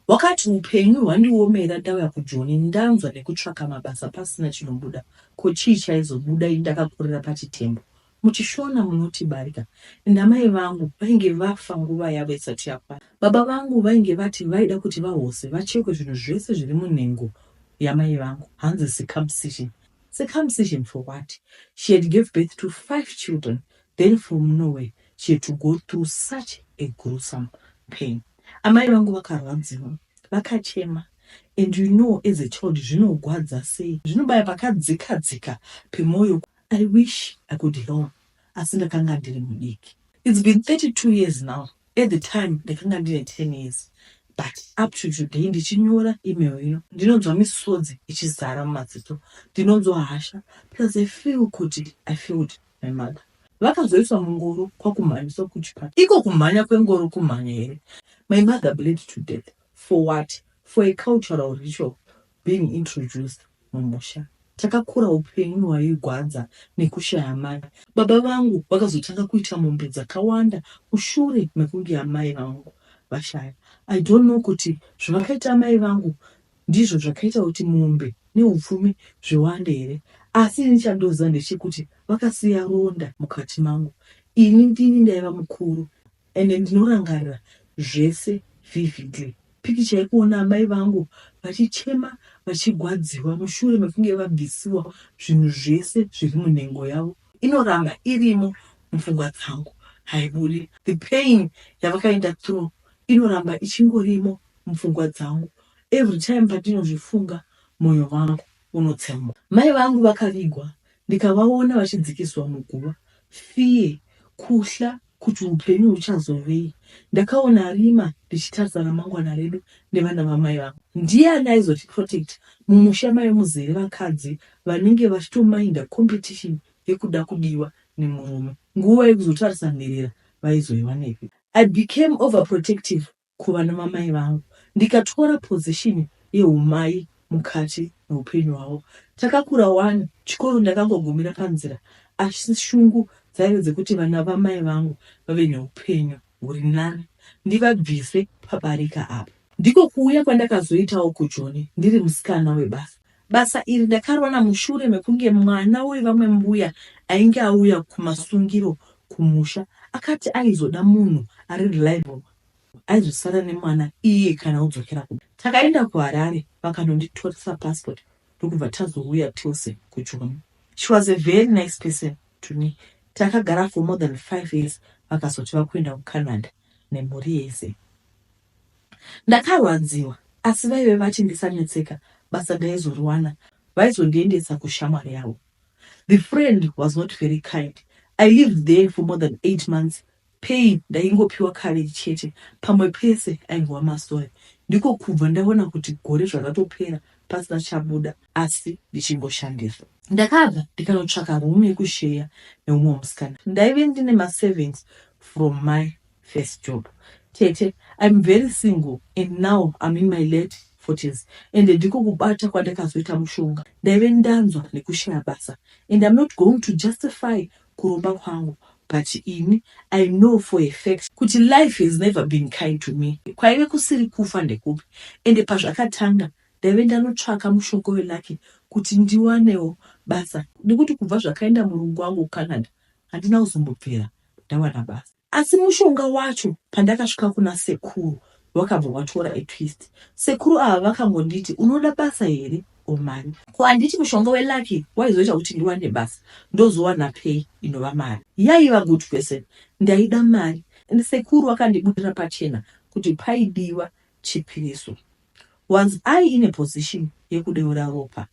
Wakati upenyu hwandiomera ndauya kuJoni ndanzwa nekutsvaka mabasa pasina chinobuda. Ko chii chaizobuda ini ndakakurira pachitembo? MuchiShona munoti barika and amai vangu vainge vafa nguva yavo isati yakwana. Baba vangu vainge vati vaida kuti vaHose vachekwe zvinhu zvese zviri munhengo yamai vangu hanzi circumcision. Circumcision for what? She had gave birth to five children then from nowhere she had to go through such a gruesome pain. Amai vangu vakarwadziwa, vakachema and you know as a child zvinogwadza sei, zvinobaya pakadzika dzika pemoyo. I wish I could help asi ndakanga ndiri mudiki. It's been 32 years now, at the time ndakanga ndine 10 years but up to today ndichinyora email ino ndinonzwa misodzi ichizara mumaziso, ndinonzwa hasha plus I feel kuti I failed my mother. Vakazoiswa mungoro kwakumhanyiswa kuchipatara. Iko kumhanya kwengoro kumhanya here? My mother bled to death for what? For a cultural ritual being introduced mumusha. Takakura upenyu hwaigwadza nekushaya mai. Baba vangu vakazotanga kuita mombe dzakawanda mushure mekunge amai vangu vashaya. I don't know kuti zvavakaita amai vangu ndizvo zvakaita kuti mombe neupfumi zviwande here asi ini chandoziva ndechekuti vakasiya ronda mukati mangu. Ini ndini ndaiva mukuru ende ndinorangarira zvese vividly. Pikicha yekuona amai vangu vachichema vachigwadziwa mushure mekunge vabvisiwa zvinhu zvese zviri munhengo yavo inoramba irimo mupfungwa dzangu haibudi. The pain yavakaenda through inoramba ichingorimo mupfungwa dzangu. Every time pandinozvifunga moyo wangu unotsemuka. Mai vangu vakavigwa ndikavaona vachidzikiswa muguva. Fear, kuhla kuti hupenyu huchazovei. Ndakaona rima ndichitarisa ramangwana redu nevana vamai vangu. Ndiani aizotiprotecta mumusha maive muzere vakadzi vanenge vachitomainda competition yekuda kudiwa nemurume. Nguva yekuzotarisa nherera vaizoiwanepi? I became overprotective kuvana vamai vangu ndikatora position yehumai mukati meupenyu hwavo. Takakura wani, chikoro ndakangogumira panzira asi shungu dzaive dzekuti vana vamai vangu vave neupenyu huri nani ndivabvise pabarika apa. Ndiko kuuya kwandakazoitawo kuJoni ndiri musikana webasa. Basa iri ndakariwana mushure mekunge mwana wevamwe mbuya ainge auya kumasungiro kumusha akati aizoda munhu ari reliable aizosara nemwana iye kana odzokera kubasa. Takaenda kuHarare vakanonditoresa passport ndokubva tazouya tose kuJoni. She was a very nice person to me. Takagara for more than five years vakazoti vakuenda kuCanada nemhuri yese. Ndakarwadziwa asi vaive vati ndisanetseka basa ndaizoriwana vaizondiendesa kushamwari yavo. The friend was not very kind. I lived there for more than eight months pay ndaingopiwa kaviri chete pamwe pese aingova masori. Ndiko kubva ndaona kuti gore zvaratopera pasina chabuda asi ndichingoshandiswa. Ndakabva ndikanotsvaka room yekusheya neumwe musikana. Ndaive ndine masavings from my first job. Tete, I'm very single and now I'm in my late 40s ende ndiko kubata kwandakazoita mushonga. Ndaive ndanzwa nekushaya basa and I'm not going to justify kuromba kwangu but ini I know for a fact kuti life has never been kind to me. Kwaive kusiri kufa ndekupi ende pazvakatanga ndaive ndanotsvaka mushonga welucky kuti ndiwanewo basa nekuti kubva zvakaenda murungu wangu kuCanada handina kuzombobvira ndawana basa. Asi mushonga wacho pandakasvika kuna sekuru wakabva watora a twist. Sekuru ava vakangonditi unoda basa here or mari? Ko handiti mushonga welucky waizoita kuti ndiwane basa ndozowana pay inova mari? Yaiva good question. Ndaida mari and sekuru vakandibudira pachena kuti paidiwa chipiriso. Was I in a position yekudeura ropa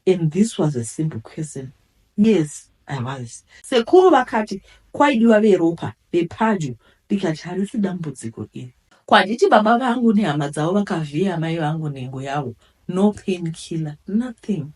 and this was a simple question. Yes, I was. Sekuru vakati kwaidiwa veropa vepadyo ndikati harisi dambudziko iri. Kwanditi baba vangu nehama dzavo vakavhiya amai vangu nhengo yavo no pain killer nothing.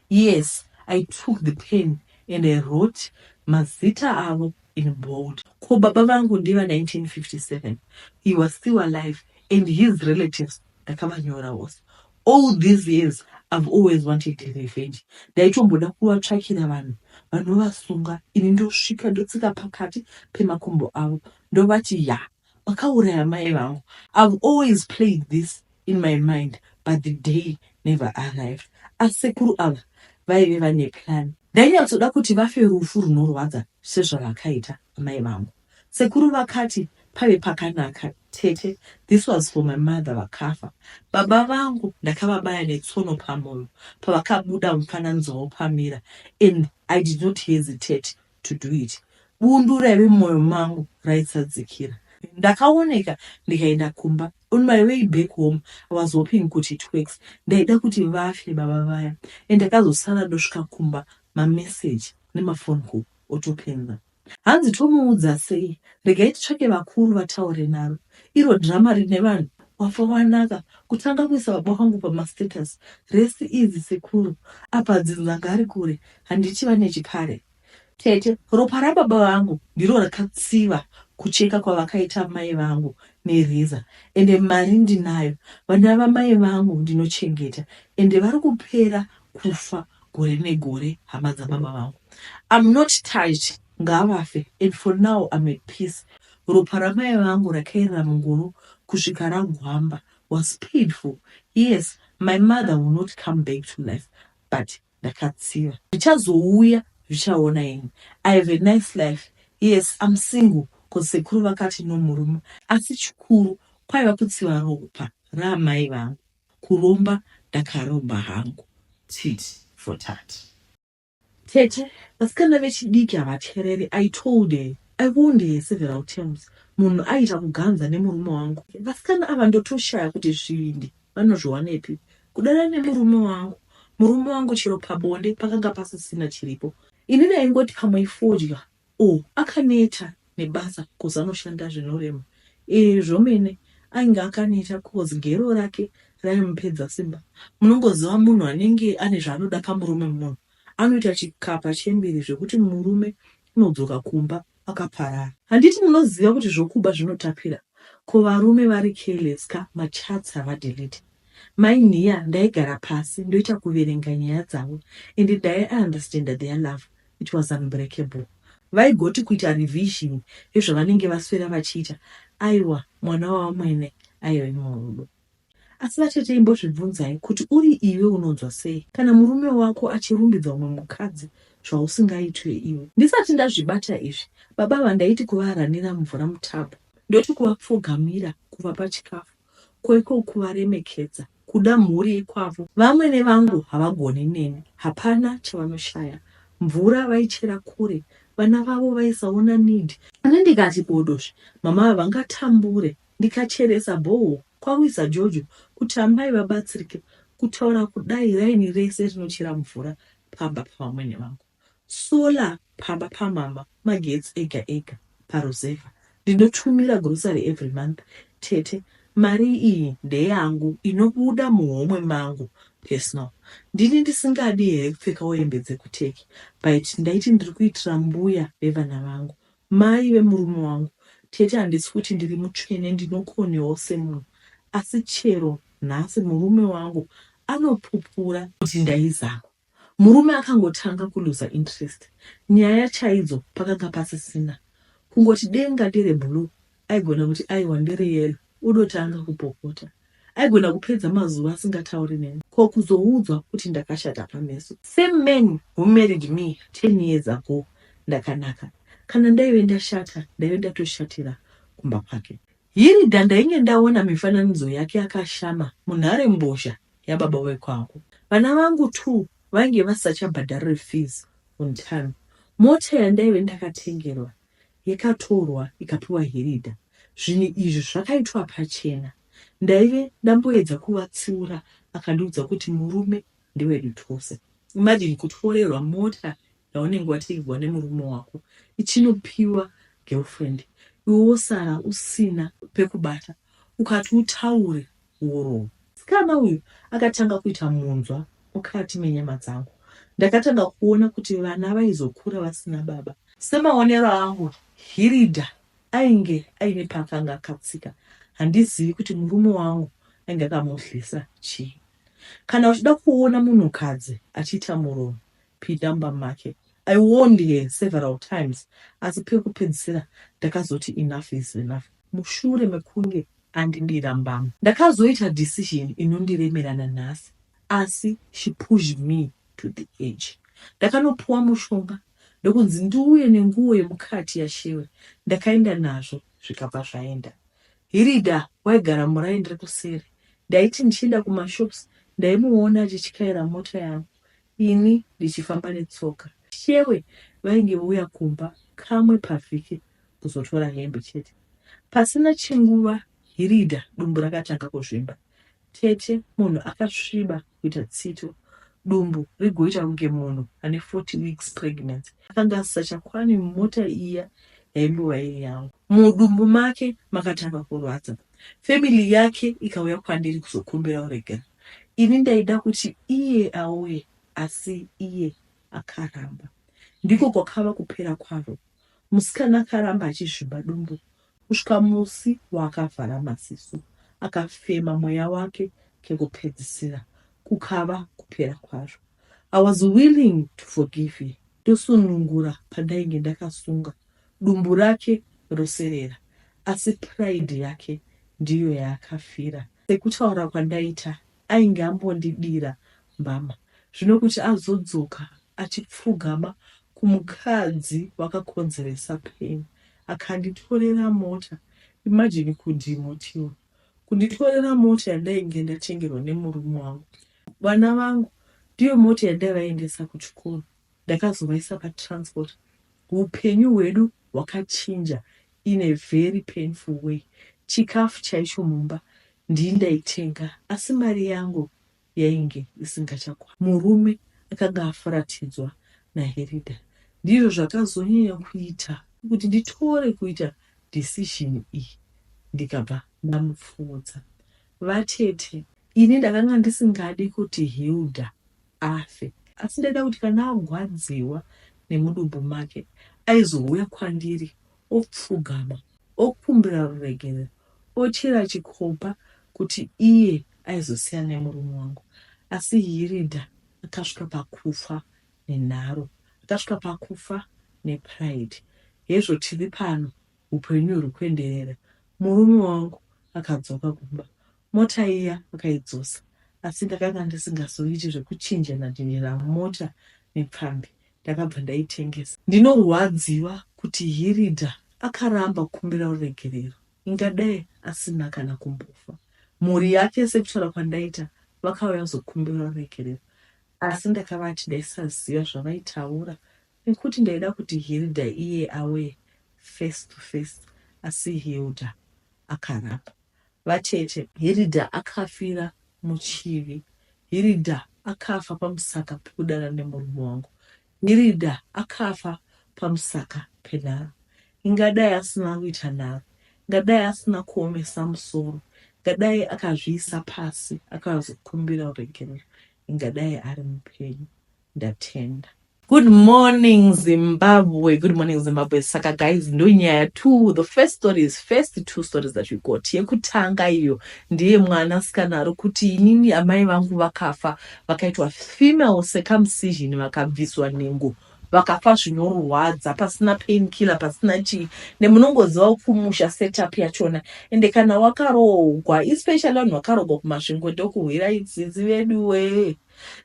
Yes, I took the pen and I wrote mazita avo in bold. Ko baba vangu ndiva 1957 he was still alive and his relatives ndakavanyora vose. All these years I've always wanted revenge. Ndaitomboda kuvatsvakira vanhu vanovasunga ini ndosvika ndotsika pakati pemakumbo avo ndovati ya makauraya mai vangu. I've always played this. in my mind but the day never arrived. Asi sekuru ava vaive vane plan. Ndainyatsoda kuti vafe rufu runorwadza sezvavakaita amai vangu. Sekuru vakati paive pakanaka tete this was for my mother vakafa. Baba vangu ndakavabaya netsono pamoyo pavakabuda mufananidzo wavo pamira and I did not hesitate to do it. Bundu raive mumoyo mangu raisadzikira. Ndakaoneka ndikaenda kumba. On my way back home I was hoping kuti it works. Ndaida kuti vafe baba vaya and ndakazosara ndosvika kumba mamessage nemaphone call otopenza. Hanzi tomuudza sei? Regai titsvake vakuru vataure naro. Iro drama rine vanhu wafa wanaka kutanga kuisa baba vangu pamastatus. Rest easy sekuru. Apa dzinza ngari kure handiti vane chipare. Tete, ropa rababa vangu ndiro rakatsiva kucheka kwavakaita mai vangu nereza ende mari ndinayo. Vana vamai vangu ndinochengeta ende vari kupera kufa gore negore hama dzababa vangu. I'm not touched ngavafe and for now I'm at peace. Ropa ramai vangu rakaerera mungoro kusvika ragwamba was paid for. Yes, my mother will not come back to life but ndakatsiva. Zvichazouya zvichaona ini. I have a nice life. Yes, I'm single cause sekuru vakati no murume asi chikuru kwaiva kutsiva ropa raamai vangu. Kuromba ndakaromba hangu tit for tat. Tete, vasikana vechidiki havatereri I told her. I warned her several times. Munhu aiita kuganza nemurume wangu. Vasikana ava ndotoshaya kuti zvivindi vanozviwanepi. Kudana nemurume wangu. Murume wangu chero pabonde pakanga pasisina chiripo. Ini ndaingoti pamwe ifodya or akaneta nebasa coz anoshanda zvinorema. Ee zvomene ainge akaneta coz gero rake raimupedza simba. Munongoziva munhu anenge ane zvaanoda pamurume munhu anoita chikapa chembiri zvekuti murume unodzoka kumba akaparara. Handiti munoziva kuti zvokuba zvinotapira? Ko varume vari careless ka machats havadelete. Mai Nhiya ndaigara pasi ndoita kuverenga nyaya dzavo and ndaiunderstander their love it was unbreakable. Vaigoti kuita revision yezvavanenge vaswera vachiita aiwa mwana wavamwene aive murudo. Asi vatete imbozvibvunzai kuti uri iwe unonzwa sei kana murume wako achirumbidza umwe mukadzi zvausingaitwe iwe. Ndisati ndazvibata izvi baba ava ndaiti kuvaranira mvura mutub ndoti kuvapfugamira kuvapa chikafu ko iko kuvaremekedza kuda mhuri yekwavo. Vamwene vangu havagoni neni hapana chavanoshaya mvura vaichera kure vana vavo vaisaona need. Ini ndikati bodozve mama ava vangatambure Ndikacheresa borehole kwakuisa Jojo kuti amai vabatsirike kutaura kudai raini rese rinochera mvura pamba pavamwene vangu. Solar pamba pamama magetsi ega ega paruzevha. Ndinotumira grocery every month tete mari iyi ndeyangu inobuda muhomwe mangu personal. Ndini ndisingadi here kupfekawo hembe dzekuTurkey but ndaiti ndiri kuitira mbuya vevana vangu Mai vemurume wangu, tete handisi kuti ndiri mutsvene ndinokonewawo semunhu asi chero nhasi murume wangu anopupura kuti ndaizama. Murume akangotanga kulooser interest. Nyaya chaidzo pakanga pasisina. Kungoti denga ndere blue aigona kuti aiwa ndere yellow odotanga kupopota. Aigona kupedza mazuva asingatauri neni. Ko kuzoudzwa kuti ndakashata pameso. Same man who married me 10 years ago ndakanaka. Kana ndaive ndashata ndaive ndatoshatira kumba kwake. Hilda ndainge ndaona mifananidzo yake akashama munharembozha yababa vekwangu. Vana vangu two vainge vasisachabhadhariri fees on time. Mota yandaive ndakatengerwa yakatorwa ikapiwa Hilda. Zvinhu izvi zvakaitwa pachena. Ndaive ndamboedza kuvatsiura akandiudza kuti murume ndewedu tose. Imagine kutorerwa mota yaunenge watengerwa nemurume wako ichinopiwa girlfriend iwe wosara usina pekubata ukati utaure worohwa. Musikana uyu akatanga kuita munzwa mukati menyama dzangu. Ndakatanga kuona kuti vana vaizokura vasina baba. Semaonero angu Hilda ainge aine paakanga akatsika. Handizivi kuti murume wangu ainge akamuhlisa chii. Kana uchida kuona munhukadzi achiita muromo pinda mumba make. I warned her several times asi pekupedzisira ndakazoti enough is enough mushure mekunge. andidira mbama. Ndakazoita decision inondiremera nanhasi asi she pushed me to the edge. Ndakanopuwa mushonga ndokunzi ndiuye nenguwo yemukati yaShewe. Ndakaenda nazvo zvikabva zvaenda. Hilda waigara muraini rekuseri. Ndaiti ndichienda kumashops ndaimuona achityaira mota yangu ini ndichifamba netsoka. Shewe vainge vouya kumba kamwe pavhiki kuzotora hembe chete. Pasina chinguva Hilda dumbu rakatanga kuzvimba. Tete munhu akasviba kuita tsito dumbu rigoita kunge munhu ane 40 weeks pregnancy. Akanga asisachakwani mumota iya yaimbova iri yangu. Mudumbu make makatanga kurwadza. Family yake ikauya kwandiri kuzokumbira uregera. Ini ndaida kuti iye auye asi iye akaramba. Ndiko kwakava kupera kwazvo. Musikana akaramba achizvimba dumbu kusvika musi waakavhara maziso akafema mweya wake kekupedzisira. Kukava kupera kwazvo. I was willing to forgive her ndosunungura pandainge ndakasunga dumbu rake roserera asi pride yake ndiyo yaakafira. Sekutaura kwandaita ainge ambondidira mbama zvino kuti azodzoka achipfugama kumukadzi wakakonzeresa pain akanditorera mota imagine kudhimotiwa kunditorera mota yandainge ndatengerwa nemurume wangu vana vangu ndiyo mota yandaivaendesa kuchikoro ndakazovaisa patransport hupenyu hwedu hwakachinja in a very painful way chikafu chaicho mumba ndini ndaitenga asi mari yangu yainge isingachakwani. Murume akanga afuratidzwa naHerida. Ndizvo zvakazonyanya kuita kuti nditore kuita decision iyi ndikabva ndamupfuudza. Vatete. Ini ndakanga ndisingadi kuti Hilda afe asi ndaida kuti kana agwadziwa nemudumbu make aizouya kwandiri opfugama okumbira ruregerero ochera chikopa kuti iye aizosiyana nemurume wangu. Asi Hilda akasvika pakufa nenharo, akasvika pakufa nepride. Hezvo tiri pano hupenyu huri kuenderera. Murume wangu akadzoka kumba. Mota iya akaidzosa asi ndakanga ndisingazoiti zvekuchinjana chinjana mota nepfambi. Ndakabva ndaitengesa. Ndinorwadziwa kuti Hilda akaramba kukumbira ruregerero. Ingadai asina kana kumbofa. Mhuri yake sekutaura kwandaita vakauya kuzokumbira ruregerero asi ndakavati ndaisaziva zvavaitaura nekuti ndaida kuti Hilda iye auye face to face asi Hilda akaramba. Vatete. Hilda akafira muchivi. Hilda akafa pamusaka pekudanana nemurume wangu. Hilda akafa pamusaka penharo. Ingadai asina kuita nharo. Ingadai asina kuomesa musoro. Ingadai akazviisa pasi akazokumbira ruregerero. Ingadai ari mupenyu. Ndatenda. Good morning Zimbabwe. Good morning Zimbabwe. Saka guys, ndonyaya two. The first stories, first two stories that we got. Yekutanga iyo ndiye mwana sikana ari kuti inini amai vangu vakafa vakaitwa female circumcision vakabviswa nhengo vakafa zvinorwadza pasina pain killer pasina chii nemunongoziva kumusha setup yachona ende kana wakaroogwa especially vanhu vakaroogwa kumasvingo ndokuhwira idzidzi veduwee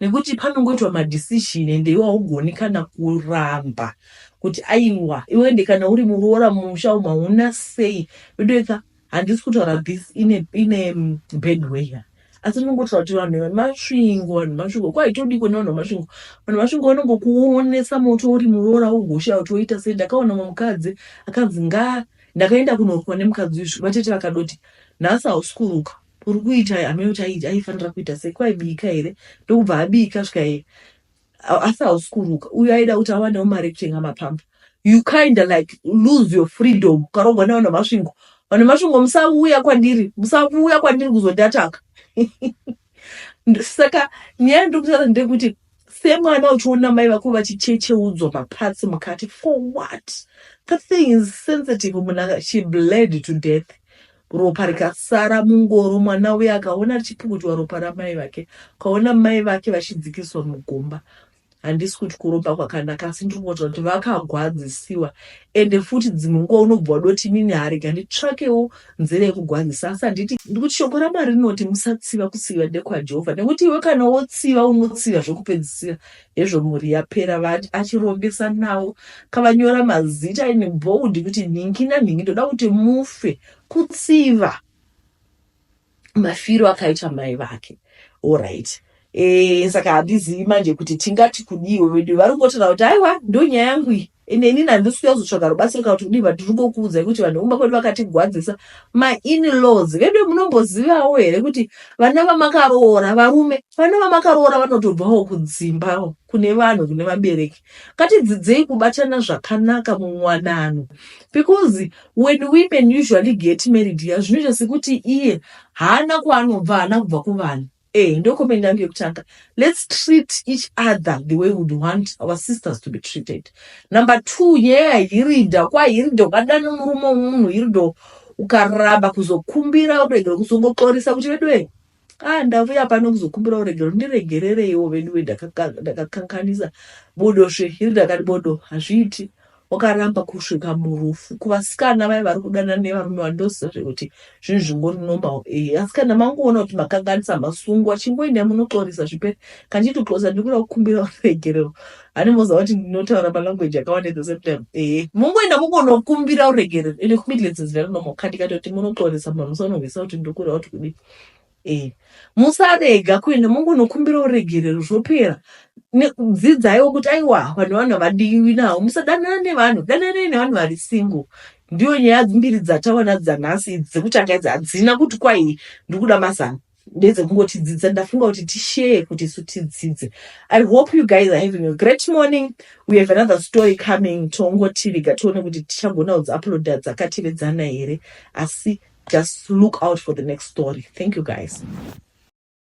nekuti panongoitwa madecision ende iwe haugoni kana kuramba kuti aiwa iwe ende kana uri muroora mumusha umu hauna sei veduweka handisi kutaura this in a, in a bad way asi ndinongotaura kuti vanhu vemasvingo vanhu vemasvingo kwaitodiko nevanhu vemasvingo vanhu vemasvingo vanongokuonesa moto uri muroora ugoshaya kuti woita sei ndakaona mumwe mukadzi akanzi nga ndakaenda kunorukwa nemukadzi uyu vatete vakadoti nhasi hausi kuruka uri kuita hameno kuti aifanira kuita sei kwaibika here ndokubva abika svika asi hausi kuruka uyo aida kuti awanewo mari yekutenga mapamba you kind like lose your freedom ukarogwa nevanhu vamasvingo vanhu vemasvingo musauya kwandiri musauya kwandiri kuzondiataka saka nyaya ndiri kutaura ndeyekuti semwana uchiona mai vako vachichecheudzwa mapatsi mukati for what that thing is sensitive munhu she bled to death ropa rikasara mungoro mwana uye akaona richipukutwa ropa ramai vake akaona mai vake vachidzikiswa mugomba. Handisi kuti kuromba kwakanaka asi ndiri kungotaura kuti vakagwadzisiwa ende futi dzimwe nguva unobva wadoti inini harega nditsvakewo nzira yekugwadzisa asi handiti ndikuti shoko ramwari rinoti musatsiva kutsiva ndekwajehovha nekuti iwe kana wotsiva unotsiva zvekupedzisira hezvo mhuri yapera vati achirombesa nawo kavanyora mazita in bold kuti nhingi nanhingi ndoda kuti mufe kutsiva mafiro akaita mai vake orit e, saka handizivi manje kuti tingati kudiwe vedu vari kungotaura kuti aiwa ndo nyaya yangu iyi ende inini handisi kuya kuzotsvaga rubatsiro kana kuti kudii but tiri kungokuudzai kuti vanhu vekumba kwedu vakatigwadzisa mainlaws vedu munombozivawo here kuti vana vamakaroora varume vana vamakaroora vanotobvawo kudzimbawo kune vanhu kune vabereki ngatidzidzei kubatana zvakanaka muwanano because When women usually get married ya zvinoita sekuti iye haana kwaanobva haana kubva kuvanhu. Eh, ndo comment yangu yekutanga. Let's treat each other the way we would want our sisters to be treated. Number two, nyaya yaHiridha, kwaHiridha ukadana murume wemunhu Hiridha ukaramba kuzokumbira uregere kuzongoxorisa kuti veduwe Ah, ndavuya pano kuzokumbira uregero ndiregerereiwo veduwe ndakakanganisa bodo zve iri ndakati bodo hazviiti wakaramba kusvika murufu kuvasikana vaya vari kudanana nevarume vandoziva zvekuti zvinhu zvingori normal eh, asi kana mangoona kuti makanganisa masungwa chingoendai munoxorisa zvipere kana chitoxorisa ndiri kuda kukumbira uregerero hani moziva kuti ndinotaura malanguage akawanda at the same time eh, mungoenda mungonokumbira uregerero ende kumidlands is very normal kandikatoti munoxorisa munhu musanorwisa kuti ndokura kuti kudii Eh, musarega kuenda mongonokumbira uregerero zvopera. Dzidzaiwo kuti aiwa vanhu vanhu havadiwi navo. Musadanana nevanhu, dananai nevanhu vari single. Ndiyo nyaya mbiri dzatawana dzanhasi idzi dzekutanga idzi hadzina kuti kwai ndikuda mazano. Ndedzekungotidzidza ndafunga kuti tishare kuti isu tidzidze. I hope you guys are having a great morning. We have another story coming. Tongotiriga tione kuti tichagona kudziuploada dzakatevedzana here. Asi just look out for the next story. Thank you guys.